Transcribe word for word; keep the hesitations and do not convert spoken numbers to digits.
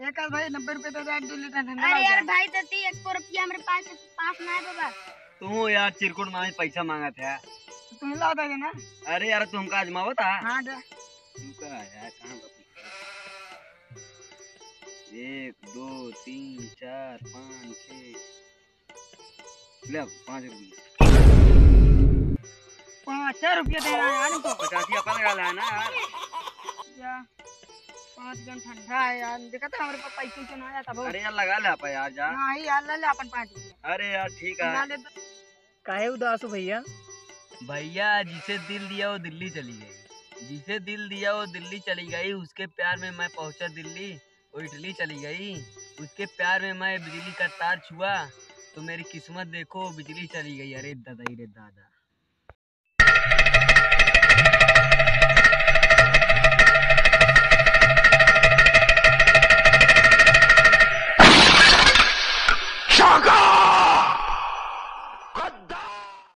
देखा भाई, नब्बे रुपये तो यार, दो लीटर ठंडा अरे यार भाई, तो ती एक रुपया हमरे पास, पास ना है बाबा। तू यार चिरकुट मामी पैसा मांगत है। तो तू ही ला दे ना। अरे यार, तू हमका आजमावत है? हाँ, दे। तू का यार, कहाँ का पैसा? एक, दो, तीन, चार, पाँच, छः, ले अब पाँच रुपये। पाँच रुपये दे रहा है यार इनको। पचासी अपन लगा ला है ना यार। या, पाँच गन ठंडा है यार, देखा था हमारे पास पैसे से ना जाता बहुत। अरे यार, लगा ले आप यार, जा। हाँ, ये यार, ले ले अपन पाँच रुपये। अरे यार, ठीक है। लगा ले तो। काहे उदास हो भैया? भैया, जिसे दिल दिया वो दिल्ली चली गई, जिसे दिल दिया वो दिल्ली चली गई, उसके प्यार में मैं पहुंचा दिल्ली, वो इटली चली गई। उसके प्यार में मैं बिजली का तार छुआ, तो मेरी किस्मत देखो, बिजली चली गई। अरे दादा, अरे दादा।